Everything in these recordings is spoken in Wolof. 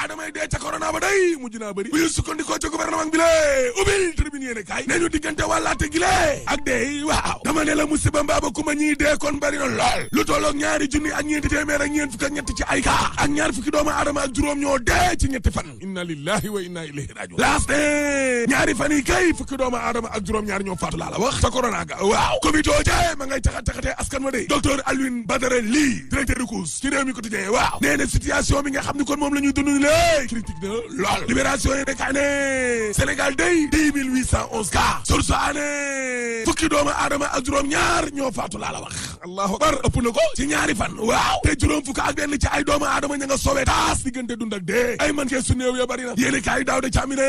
aadama yi dee ca corona ba day mujj naa bëri bu ñu sukkandikoo ca gouvernement bi lée ubbil tribune yéene kaay nañu diggante wàllaate gi lée ak dee waaw dama ne la musiba mbaaba kuma ñii dee kon bëri na lool lu tolloog ñaari junni ak ñeenti téeméer ak ñeent fukk ak ñett ci ay cas ak ñaar fukki doomu aadama ak juróom ñoo dee ci ñetti fan inna lillahi wa inna ilayhi rajiun laas ne ñaari fan yi kay fukki doomu aadama ak juróom ñaar ñoo faatu laa la wax ca corona ga waaw covid ooje ma ngay taxat-taxatee askan wa de docteur Alioune Badara Ly directeur de cause ci réew mi quotidien waaw nee na situation bi nga xam ni kon moom la ñuy dund lé critique na lool libération yi nekkaa ne Sénégal day 10 811 cas source année fukki doomu aadama ak juróom ñaar ñoo faatu laa la wax allahu akbar ëpp na ko ci ñaari fan waaw te juróom fukk ak benn ci ay doomu aadama ña nga sowe taas diggante dund ak dee ay man kee su néew ya bari na yéene kaay daaw de càmmine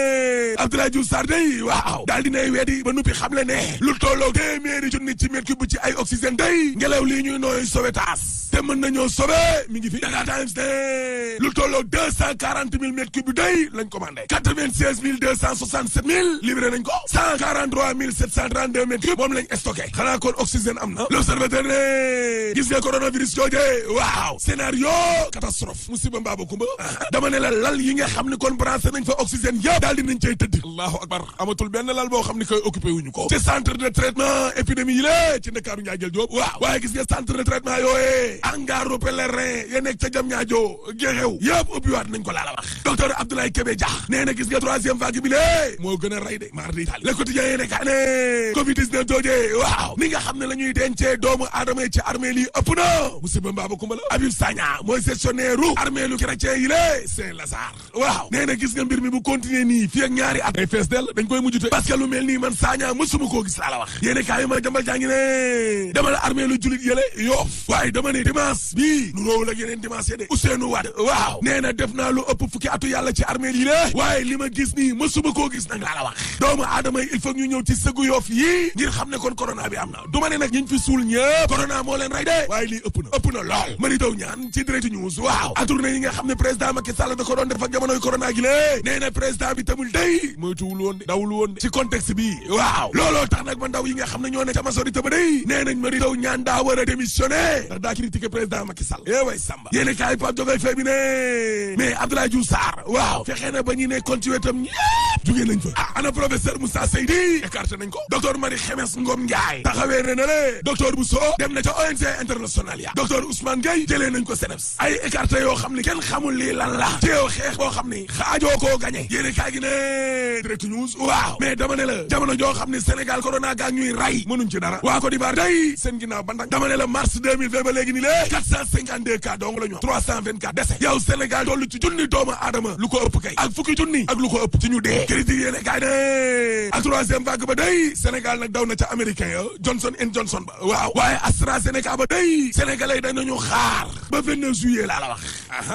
Abdoulaye Diouf Sarr day waaw daal dinay weddi ba nuppi xam le ne lu tolloo téeméeri junni ci mètre cube ci ay oxygène day ngelaw lii ñuy nooy sowe taas te mën nañoo sowe mi ngi fi Dakar Times ne lu tolloo 240 000 mètres cube day lañ commandé 96 267 000 livré nañ ko 143 732 mètres cube moom lañ stocké xanaa kon oxygène am na l'observateur ne gis nga coronavirus jooje waaw scénario catastrophe musiba mbaaba kumba dama ne la lal yi nga xam ne kon branché nañ fa oxygène yëpp daal di nañ cay tëdd allahu akbar amatul benn lal boo xam ne koy occupé wuñu ko ci centre de traitement épidémie yi la ci Ndakaaru Njaajël Joob waaw waaye gis nga centre de traitement yooyee angaaru pèlerin ya nekk ca jam ñaajo géexew yëpp ubbiwaat nañ ko laa la wax docteur Abdoulaye Kébé Dia nee na gis nga troisième vague bi lée moo gën a rey de mar di taal le quotidien yee nekkaa ne covid 19 joojee waaw ni nga xam ne la ñuy dencee doomu aadama yi ci armée lii ëpp na musiba mbaaba kumba la Habib Sagna mooy gestionnaire u armée lu chrétien yi lée Saint-Lazare waaw nee na gis nga mbir mi bu continuer nii fii ak ñaari at day fees del dañ koy mujjute parce que lu mel nii man Sagna mësuma koo gis laa la wax yéene kaay yi ma jambal jàngi ne dama la armée lu julit yële Yoff waaye dama ne dimanche bii nu róowul ak yeneen dimanche yi de Ousseynou Wade waaw nee na def naa lu ëpp fukki atu yàlla ci armée yi lée waaye li ma gis nii mësuma koo gis nag laa la wax doomu aadama yi il faut ñu ñëw ci sëggu Yoff yii ngir xam ne kon corona bi am na du ma ne nag ñiñ fi suul ñëpp corona moo leen rey de waaye lii ëpp na lool mari daw ñaan ci direct news waaw atourné yi nga xam ne président Macky Sall da ko doon def ak jamonoy corona gi lée nee na président bi tamul day moytuwul woon de dawul woon de ci contexte bi waaw looloo tax nag ba ndaw yi nga xam ne ñoo ne ca majorité ba day nee nañ mari daw ñaan daa war a démissionné ndax daa critiqué président Macky Sall way Samba yéene kaay Pape Diogoy Faye bi ne mais Abdoulaye Diouf Sarr waaw fexe na ba ñu nekkoon ci wetam ñëpp jugee nañ fa ana professeur Moussa Seydi écarté nañ ko docteur Marie Khemesse Ngom Ndiaye taxawee ne na le docteur Bousso dem na ca ONG international ya docteur Ousmane Gueye jëlee nañ ko CNEPS ay écarté yoo xam ne kenn xamul lii lan la ci yow xeex boo xam ne xaajoo koo gagné yéene kaay gi ne direct news waaw mais dama ne la jamono joo xam ne Sénégal corona gaa ñuy ray mënuñ ci dara waa Côte d'Ivoire day seen ginnaaw bandang dama ne la mars 2020 ba léegi ni lée 452 cas dong la ñu 324 décès yow Sénégal tollu ci junni doomu aadama lu ko ëpp kay ak fukki junni ak lu ko ëpp ci ñu dee critique yéene kaay ne ak troisième vague ba day Sénégal nag daw na ca américain ya Johnson & Johnson ba waaw waaye AstraZeneca ba day sénégalais dañu xaar ba 29 juillet laa la wax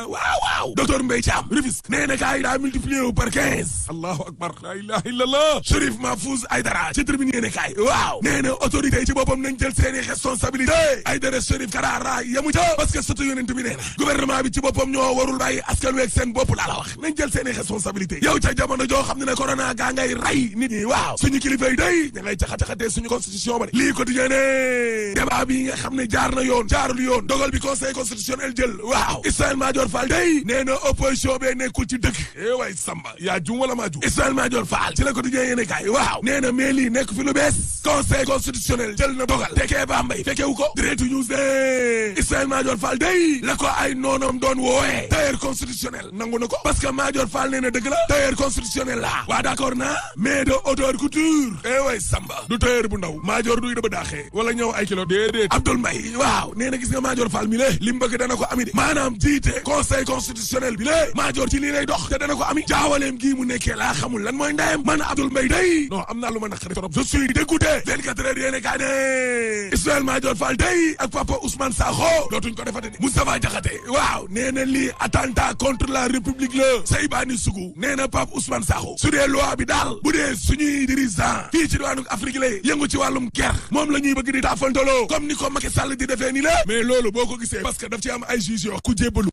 waaw docteur Mbaye Thiam Rufisque nee na kaay daa multiplié wu par 15 allahu akbar la ilaha illallah Chérif Mahfouz Aïdara ci tribune yéene kaay waaw nee na autorité yi ci boppam nañ jël seeni responsabilité Aïdara Chérif Karara yamu ca parce que surtout yonent bi nee na gouvernement bi ci boppam ñoo warul bàyyi askan weeg seen bopp laa la wax nañ jël seeni responsabilité yow ca jamono joo xam ne ne corona gaa ngay ray nit ñi waaw suñu kilifa yi day ña ngay caxat-caxatee suñu constitution ba de lii quotidien ne débat bi nga xam ne jaar na yoon jaarul yoon dogal bi conseil constitutionnel jël waaw Ismaïla Madior Fall day nee na opposition bee nekkul ci dëgg way Samba yaa jum wala maa jum Ismaïla Madior Fall ci la quotidien yéene kaay waaw nee na mais lii nekk fi lu bees conseil constitutionnel jël na dogal tekee ba mbay fekkewu ko direct news de Ismaïla Madior Fall day la ko ay noonam doon woowe tailleur constitutionnel nangu na ko parce que Madior Fall nee na dëgg la tailleur constitutionnel la waa d'accord na mais de haute couture way Samba du tailleur bu ndaw Madior duy dëba daaxee wala ñëw ay kilo déedéet Abdoul Mbaye waaw nee na gis nga Madior Fall mi lée li mu bëgg dana ko ami de maanaam jiite conseil constitutionnel bi lée Madior ci lii lay dox te dana ko ami jaawaleem gii mu nekkee laa xamul lan mooy ndayem man Abdoul Mbaye day non am naa lu ma naqari trop je suis dégoûté 24 heures yéene kaa ne Ismaïla Madior Fall day ak papa Ousmane Sakho dootuñ ko defate de Moustapha Diakhaté waaw nee na lii attentat contre la république la Seybani Sougou nee na papa Ousmane Sakho su dee loi bi daal bu dee suñuy dirigeant fii ci diwaanu Afrique la yëngu ci wàllum guerre moom la ñuy bëgg di taafantoloo comme ni ko Macky Sall di defee ni la mais loolu boo ko gisee parce que daf ci am ay juges yoo ku jébbalu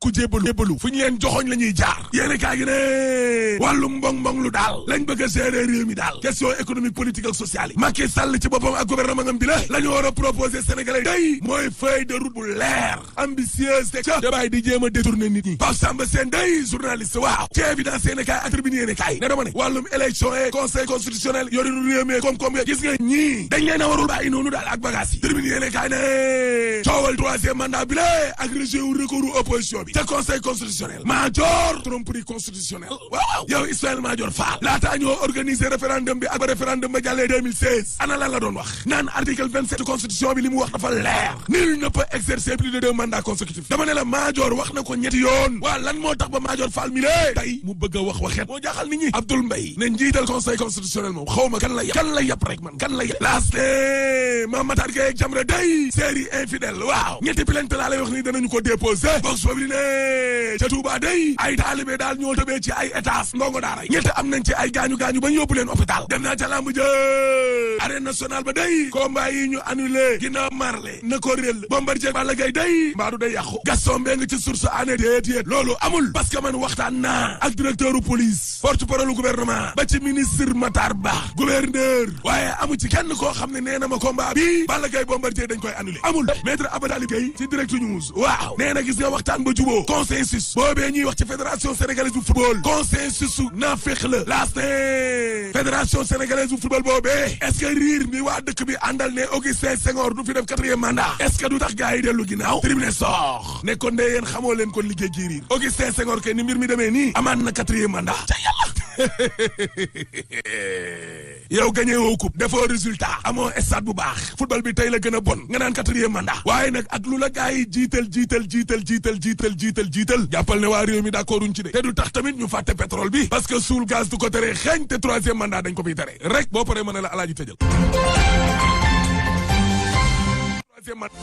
fu ñu leen joxoñ la ñuy jaar yéene kaa gi ne wàllum mbong lu daal lañ bëgg a gérer réew mi daal question économique politique ak sociale yi Macky Sall ci boppam ak gouvernement ngam bi la ñu war a proposer Sénégalais day mooy feuille de route bu leer ambitieuse te ca dabaay di jéem a détourner nit ñi Pape Samba Sène day day journaliste waaw ci évidence yéene kaay ak tribune yéene kaay ne dama ne wàllum élection et conseil constitutionnel yorinu réew mi koom-koom ya gis nga ñii dañ leen a warul bàyyi noonu daal ak bagage yi tribune yéene kaay ne coowal troisième mandat bi la ak rejet wu recours opposition bi ca conseil constitutionnel Madior tromperie constitutionnel waaw yow Ismaïla Madior Fall laataa ñoo organiser référendum bi ak ba référendum ba jàllee 2016 ana lan la doon wax naan article 27 constitution bi li mu wax dafa leer nul ne peut exercer plus de 2 mandats consécutifs dama ne la Madior wax na ko ñetti yoon waa lan moo tax ba Madior Fall mi lée tey mu bëgg a wax waxet moo jaaxal nit ñi Abdoul Mbaye ne njiital conseil constitutionnel moom xaw ma kan la yàpp rek man kan la yàpp laaste Mame Matar Gueye ak Jamra day série infidèle waaw ñetti plainte laa lay wax ni danañu ko déposé box boobu ne ca Touba day ay taalibe daal ñoo tëbee ci ay étage ndongo daara ñett am nañ ci ay gaañu-gaañu ba ñu yóbbu leen hôpital dem naa ca lamb jë arène nationale ba day combat yi ñu annulé ginnaaw marle na ko réel Bombardier Balla Gaye day mbaadu day yàqu Gaston Mbengue ci source année déet loolu amul parce que man waxtaan naa ak directeur u police porte-parole gouvernement ba ci ministre Matar Ba gouverneur waaye amu ci kenn koo xam ne nee na ma combat bi Balla Gaye Bombardier dañ koy annulé amul maître Abadali Gueye ci direct news waaw nee na gis nga waxtaan ba juboo consensus boobee ñuy wax ci fédération sénégalaise bu football consensus su naafeq la laas ne fédération sénégalaise bu football boobee est-ce que riir mi waa dëkk bi àndal ne Augustin Senghor du fi def 4e mandat est-ce que du tax gars yi dellu ginnaaw tribune sox ne kon de yéen xamoo leen kon liggéey gi riir Augustin Senghor ke ni mbir mi demee nii amaan na 4e mandat ca yàlla yow gagné woo coupe defoo résultat amoo stade bu baax football bi tey la gën a bon nga naan 4e mandat waaye nag ak lu la gars yi jiital jàppal ne waa réew mi d'accord uñ ci de te du tax tamit ñu fàtte pétrole bi parce que suul gaz du ko tere xeeñ te 3e mandat dañ ko fiy tere rek boo paree mën a la alaaji tëjal 3e mandat